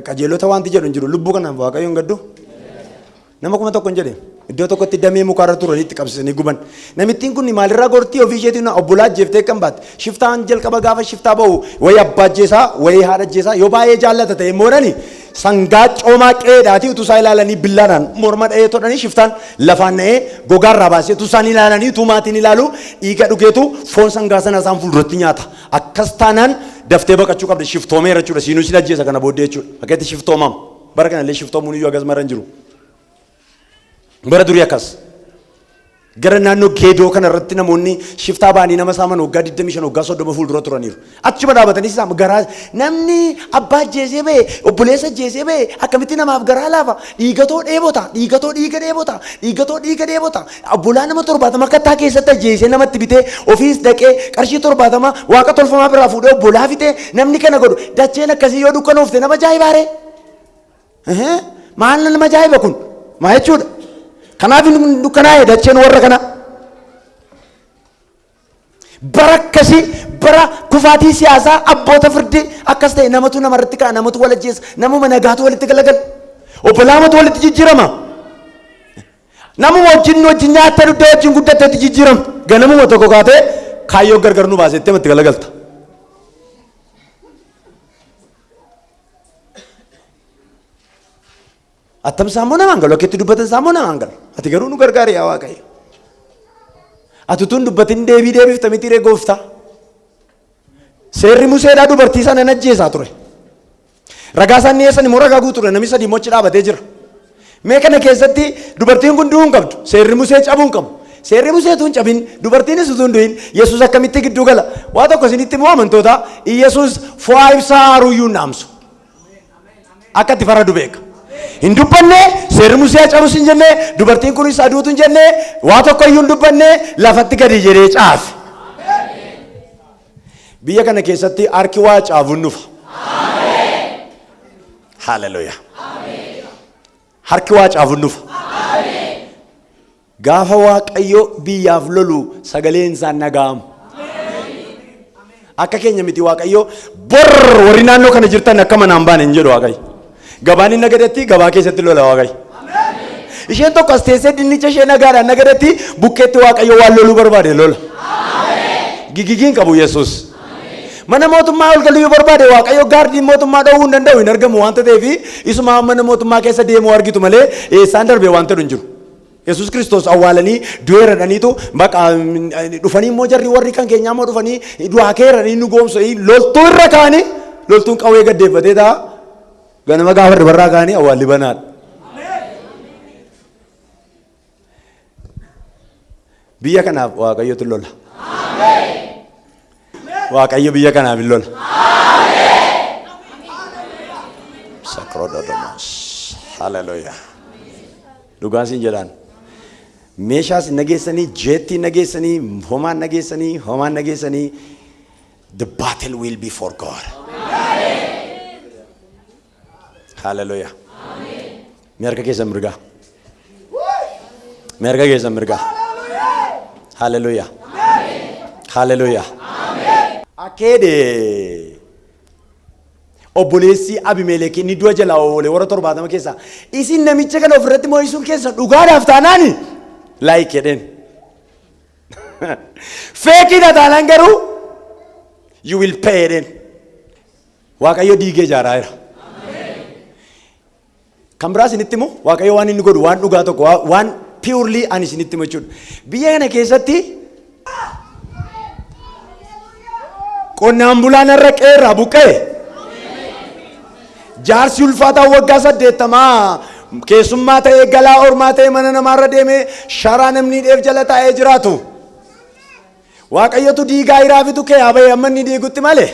qajeelota wanti jedhu hin jiru. Lubbuu kanaaf Waaqayyoon gaddu? Nama 1000 hin jedhe. Iddoo tokkotti damee mukaarra turanii itti qabsiisanii guban. Namittiin kun maalirraa gortii? Ofii isheetiin obbolaa ajjeeftee kan baatte. Shiftaan jalqaba gaafa shiftaa ba'u wayii abbaa ajjeesaa, wayii haadha ajjeesaa, yoo baay'ee jaallata ta'e immoo dhani sangaa coomaa qe'eedhaatii utuu isaa ilaalanii billaadhaan morma dha'ee todhanii, shiftaan lafaan na'ee gogaarraa baasee utuu isaan ilaalanii, utuu maatiin ilaalu dhiiga dhugeetu foon sangaa sana isaan fuulduratti nyaata. Akkas taanaan daftee baqachuu qabda, shiftoomeera jechuudha. Siinuu sin ajjeesa kana booddee jechuudha. Akka itti shiftoomama. Bara kanallee shiftoomuun iyyuu akkas mara hin jiru. Bara durii akkas. Gara naannoo Geedoo kana irratti namoonni shiftaa ba'anii nama saaman waggaa 25, waggaa 30 fuuldura turaniiru. Achuma dhaabatanii saamu garaa namni abbaa ajjeesee ba'e, obboleessa ajjeesee ba'e akkamitti namaaf garaa laafa? Dhiigatoo dheebota, dhiigatoo dhiiga dheebota, dhiigatoo dhiiga dheebota. Obbolaa nama 70 kattaa keessatti ajjeesee namatti bitee, ofiis dhaqee qarshii 70 waaqa tolfamaa biraa fuudhee obbolaa fitee namni kana godhu, dacheen akkasii yoo dukkanoofte nama ajaa'ibaaree? Maal nama ajaa'iba kun? Maa jechuudha? Kanaaf inni dukkanaa'e dacheen warra kana. Bara akkasii, bara kufaatii siyaasaa Abboota Firdii akkas ta'e, namatu namarratti ka'a, namatu wal ajjeesa, namuma nagaatu walitti galagala. Obbolaamatu walitti jijjiirama. Namuma wajjin nyaattee dugda wajjin guddatteetti jijjiirama. Ganamuma tokko kaatee kaayyoo gargar nu baasettee itti galagalta. Attam isaa immoo namaan galu, akka itti dubbatan isaa immoo namaan galu. Ati garuu nu gargaari yaa Waaqayyo. Ati utuu hin dubbatin deebii deebifta miti ree gooftaa? Seerri Museedhaa dubartii sana hin ajjeesaa ture. Ragaa isaan dhiyeessan immoo ragaa guutuudha. Namni sadii immoo achi dhaabatee jira. Mee kana keessatti dubartiin kun du'uu hin qabdu. Seerri Musee cabuu hin qabu. Seerri Musee utuu hin cabin, dubartiinis utuu hin du'in, Yesuus akkamitti gidduu gala? Waa tokko isinitti immoo amantoota, Yesuus fo'aa ibsaa aaruuyyuu hin dhaamsu. Akka itti faradu beeka. Hin dubbanne, seerri Musee cabus hin jenne, dubartiin kunis aduutu hin jenne, waa tokko iyyuu hin dubbanne, lafatti gadi jedhee caafe. Biyya kana keessatti harki waa caafuun dhufa. Haleluuyaa. Harki waa caafuun dhufa. Gaafa Waaqayyo biyyaaf lolu sagaleen isaan dhaga'amu. Akka keenya miti Waaqayyo, bor warri naannoo kana jirtan akka manaan baane hin jedhu Waaqayyo. Gabaan hin nagadatti, gabaa keessatti lola Waaqayyo. Isheen tokko as teessee dinnicha ishee nagaadhaan nagadatti, bukkeetti Waaqayyo waan loluu barbaade lola. Gigigiin qabu Yesuus. Mana mootummaa ol galuu yoo barbaade Waaqayyo gaardiin mootummaa dhowwuu hin danda'u hin argamu waanta ta'eef isuma mana mootummaa keessa deemuu argitu malee eessaan darbee waanta hin jiru. Yesuus Kiristoos awwaalanii du'eera dhaniitu baqa dhufanii immoo jarri warri kan keenyaa immoo dhufanii du'aa keera dhanii nu goomsu loltuu irra kaanii loltuun qawwee gaddeeffatee ta'a ganama gaafa irribarraa kaanii awwaalli banaadha. Biyya kanaaf Waaqayyotu lola. Waaqayyo biyya kanaaf hin lola. Sakrododomos. Haleluuyaa. Dhugaan siin jedhaan. Meeshaas nageessanii, jeettii nageessanii, homaan nageessanii, homaan nageessanii. The battle will be for God. Haleluuyaa. Mee harka keessan mirgaa. Mee harka keessan mirgaa. Haleluuyaa. Haleluuyaa. Akkeedhe obboleessi Abimelek inni du'a jalaa oole warra 70 keessaa isin namicha kana ofirratti mo'isuun keessa dhugaadhaaf taanaani like jedheen. Fakeiidha taanaan garuu you will pay jedheen. Waaqayyo diigee ijaaraa jira. Kan biraa isinitti himu Waaqayyo waan inni godhu waan dhugaa tokko waan purely ani isinitti himu jechuudha. Biyya kana keessatti qonnaan bulaan har'a qeerraa buqqa'e jaarsi ulfaataan waggaa 80 keessummaa ta'ee galaa ormaa ta'ee mana namaarra deemee sharaa namni hidheef jala taa'ee jiraatu. Waaqayyotu diigaa hiraafitu kee haa ba'e amma inni diigutti malee.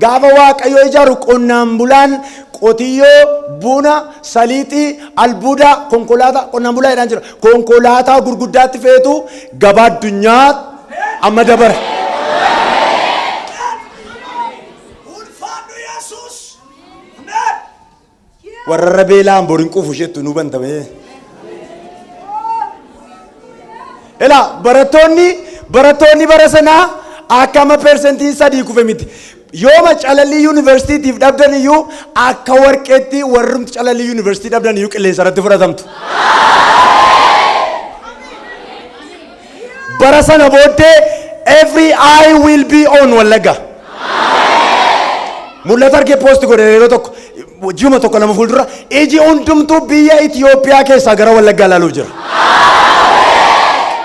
Gaafa Waaqayyo ijaaru qonnaan bulaan qotiyyoo, buna, saliixii, albuuda, konkolaataa qonnaan bulaa jedhaan jira. Konkolaataa gurguddaatti feetu gabaa addunyaa amma dabara. Ulfaadhu Yesuus. Ameen. Warra irra beela'an bor hin quufu isheettu nu bantame. Ilaa barattoonni bara sanaa akka amma persentiin 3 kufe miti. Yooma calallii yuunivarsiitiif dhabdan iyyuu akka warqeetti warrumti calallii yuunivarsiitii dhabdan iyyuu qilleensa irratti fudhatamtu. Bara sana booddee every eye will be on Wallagga. Mul'ata argee post godhe yeroo tokko ji'uma tokko lama fuuldura iji hundumtuu biyya Itiyoophiyaa keessaa gara Wallaggaa ilaaluuf jira.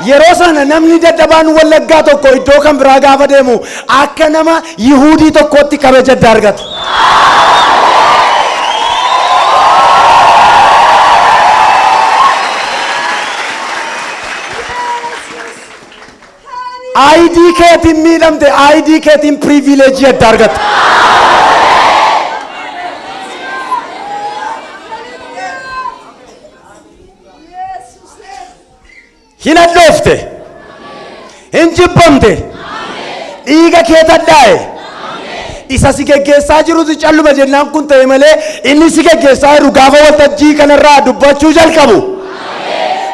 Yeroo sana namni dadhabaan Wallaggaa tokko iddoo kan biraa gaafa deemu akka nama Yihuudii tokkootti kabaja addaa argata. ID keetiin miidhamte ID keetiin privileejii adda argatta. Hin hadhoofte. Hin jibbamte. Dhiiga kee tadhaa'e. Isa si geggeessaa jirutu calluma jennaan kun ta'e malee inni si geggeessaa jiru gaafa waltajjii kanarraa dubbachuu jalqabu.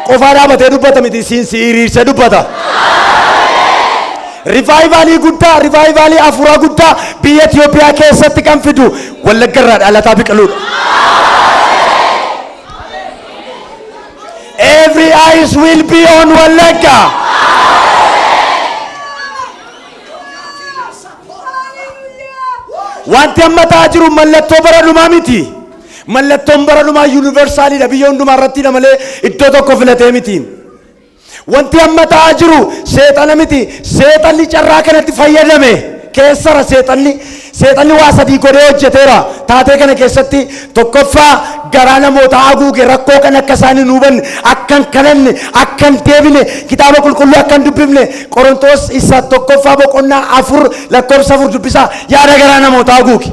Qofaa dhaabatee dubbata miti siin si hiriirsee dubbata. Rivaayivalii guddaa, rivaayivalii afuuraa guddaa biyya Itiyoophiyaa keessatti kan fidu Wallagga irraa dhalataa biqiluudha. Every eyes will be on Wallagga. Wanti amma ta'aa jiru mallattoo bara dhumaa miti. Mallattoon bara dhumaa universalidha biyya hundumaa irrattidha malee iddoo tokko filatee miti. Wanti amma ta'aa jiru seexana miti. Seexanni carraa kanatti fayyadame keessara seexanni seexanni waa sadii godhee hojjeteera. Taatee kana keessatti tokkoffaa garaa namootaa haguuge rakkoo kan akka isaan hin hubanne, akka hin kadhanne, akka hin deebine, kitaaba qulqulluu akka hin dubbifne Qorontoos isa tokkoffaa boqonnaa 4 lakkoofsa 4 dubbisaa yaada garaa namootaa haguuge.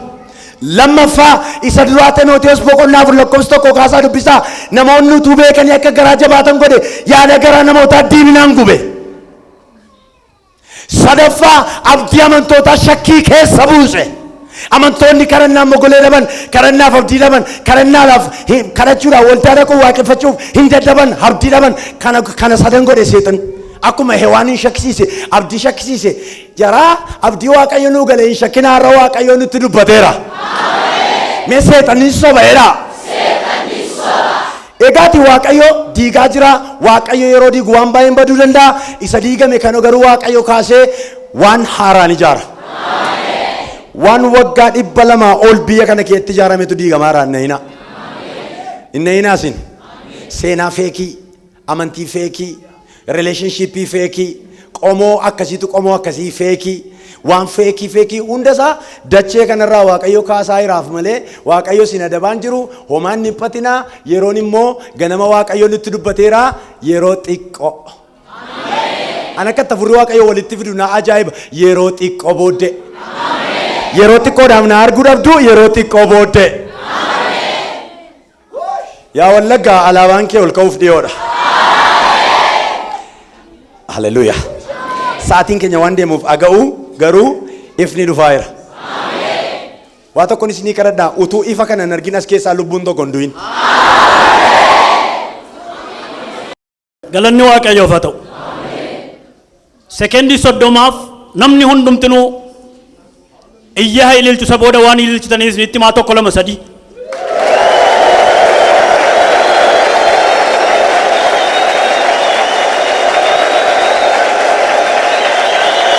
Lammaffaa isa duraa Ximotewos boqonnaa 4 lakkoofsa 1 kaasaa dubbisaa namoonni utuu beekanii akka garaa jabaatan godhe yaada garaa namootaa diiminaan gube. Sadaffaa abdii amantootaa shakkii keessa buuse. Amantoonni kadhannaan mogolee dhaban, kadhannaaf abdii dhaban, kadhannaadhaaf kadhachuudhaaf waldaa dhaquu waaqeffachuuf hin dadhaban, abdii dhaban. Kana sadan godhe seexan. Akkuma Hewaaniin shakkisiise, abdii shakkisiise. Jaraa abdii Waaqayyo nuu gale hin shakkinaa har'a Waaqayyo nutti dubbateera. Mee seexanni soba jedhaa. Egaati Waaqayyo diigaa jira. Waaqayyo yeroo diigu waan baay'een baduu danda'a. Isa diigame kana garuu Waaqayyo kaasee waan haaraan ijaara. Waan waggaa 200 ol biyya kana keessatti ijaarametu diigamaa jira. Hin na'inaa. Hin na'inaa isin. Seenaa fake, amantii fake, relationship fake, qomoo akkasiitu qomoo akkasii fake, waan fake fake hundasaa dachee kanarraa Waaqayyo kaasaa jiraaf malee Waaqayyo sin adabaan jiru homaan hin dhiphatinaa. Yeroon immoo ganama Waaqayyo nutti dubbateera yeroo xiqqoo. An akka itti hafuurri Waaqayyo walitti fidu na ajaa'iba yeroo xiqqoo booddee. Yeroo xiqqoodhaaf na arguu dhabdu yeroo xiqqoo booddee. Yaa Wallaggaa alaabaan kee ol ka'uuf dhiyoodha. Haleluuyaa. Sa'aatiin keenya waan deemuuf aga'u garuu ifni dhufaa jira. Waa tokkoon isinii kadhadhaa utuu ifa kana hin argin as keessaa lubbuun tokko hin du'in. Galanni Waaqayyoof haa ta'u. Sekendii 30f namni hundumtinuu iyya haa ililchu isa booda waan ililchitanii isinitti himaa tokko lama sadii.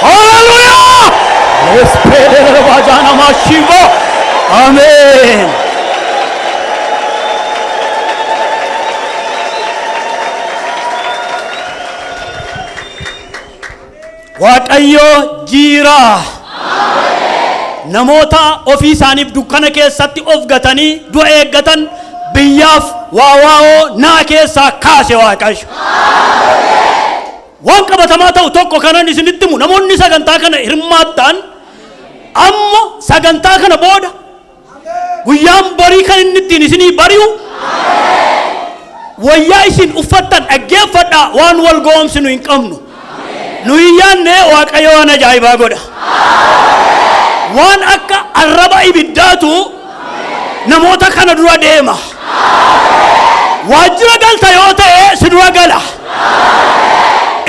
Hallelujah! Ameen. Waaqayyo jiira. Namoota ofii isaaniif dukkana keessatti of gatanii du'a eeggatan biyyaaf waawaa'oo naa keessaa kaase Waaqayyo. Waan qabatamaa ta'u tokko kanan isinitti himu namoonni sagantaa kana hirmaattan amma sagantaa kana booda Guyyaan barii kan inni ittiin isinii bari'u wayyaa isin uffattan dhaggeeffadhaa waan wal gowomsinu hin qabnu. Nu hin yaadne Waaqayyo waan ajaa'ibaa godha. Waan akka arraba ibiddaatu namoota kana dura deema. Waajjira galta yoo ta'e si dura gala.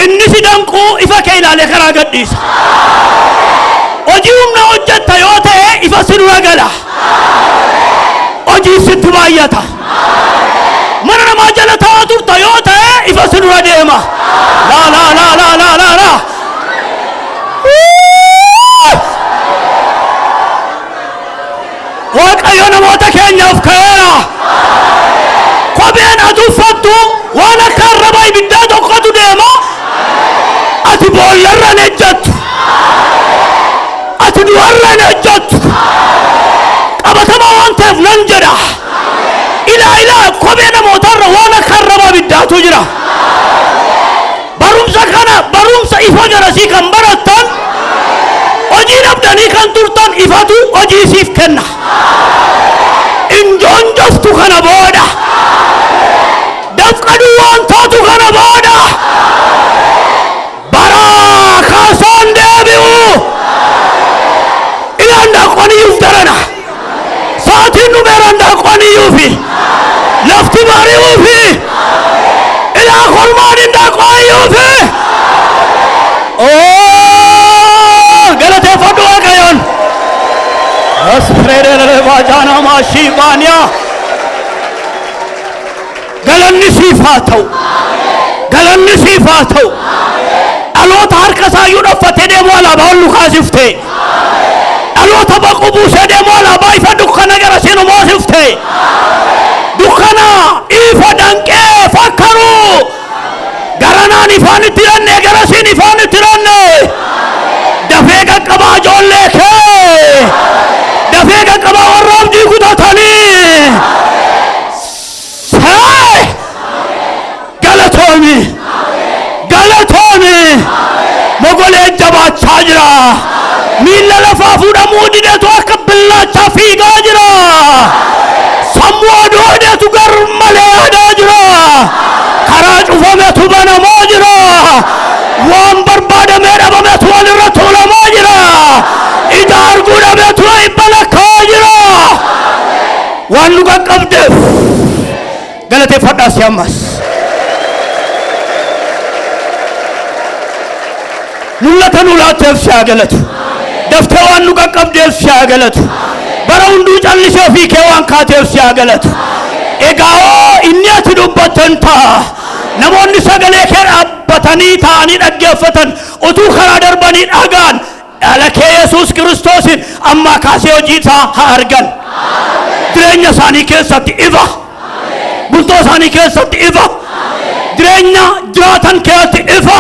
Inni si danquu ifa kee ilaalee karaa gadhiisa. Hojii humna hojjetta yoo ta'e ifa si dura gala. Hojii sitti baay'ata. Mana namaa jala taa'aa turta yoo ta'e ifa si dura deema. Laa laa laa laa laa laa laa. Waaqayyo namoota keenyaaf ka'eera. Kopheen ati uffattu waan akka arraba ibiddaa tokkotu deema. Ati boollarra hin ejjattu. Ati du'arra hin ejjattu. Qabatamaa waan ta'eef nan jedha. Ilaa ilaa kophee namootaarra waan akka arraba ibiddaatu jira. Barumsa kana barumsa ifa garasii kan barattan hojii dhabdanii kan turtan ifatu hojii siif kenna. Injoonjoftu kana booda dafqa duwwaan taatu kana booda baraa kaasaan deebi'u. Ilaan daaqoon iyyuuf darana. Sa'aatiin dhumeera indaanqoon iyyuufi. Lafti bari'uufi. Ilaa kormaan indaanqoo iyyuufi. Oo galateeffadhu Waaqayyoon. Aspreedeeleebaajaanamaashiibaaniyaa. Galanni siif haa ta'u. Galanni siif haa ta'u. Dhaloota harka isaayyuu dhoffatee deemu alaabaa ol nu kaasifte. Dhaloota baquu buusee deemu alaabaa ifa dukkana gara seenu moosifte. Dukkana ifa danqee fakkaru. Garanaan ifaan itti hidhanne garasiin ifaan itti hidhanne. Dafee qaqqabaa ijoollee kee. Dafee qaqqabaa warra abdii kutatanii. Hey! Galatoomi! Galatoomi! Mogoleen jabaachaa jira. Miilla lafaa fuudhamuu didetu akka billaachaa fiigaa jira. Sammuu adoodetu gar malee yaadaa jira. Karaa cufametu banamaa jira. Waan barbaadamee dhabametu walirra tuulamaa jira. Ija arguu dhabetu dhibba lakkaa'aa jira. Waan nu qaqqabdeef galateeffadhaa si ammas. Mul'ata nu laatteef si haa galatu. Daftee waan nu qaqqabdeef si haa galatu. Bara hunduu callisee ofii kee waan kaateef si haa galatu. Egaa hoo inni ati dubbatten ta'a. Namoonni sagalee kee dhaabbatanii taa'anii dhaggeeffatan utuu karaa darbanii dhagaan dhala kee Yesuus Yesuus Kiristoosiin ammaa kaasee hojii isaa haa argan. Jireenya isaanii keessatti ifa. Bultoo isaanii keessatti ifa. Jireenya jiraatan keessatti ifa.